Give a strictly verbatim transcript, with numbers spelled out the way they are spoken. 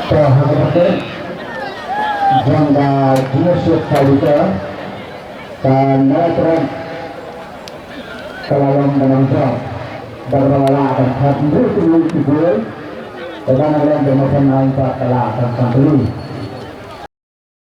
Ka haba ka jong ka jingïasyllok ka dei ka ka nara trai ka la long ka nongjop. Ba ka la la ka khat ndu tu tu tu. Ka ba na long ka ma phan nang pa ka la ka ka tu.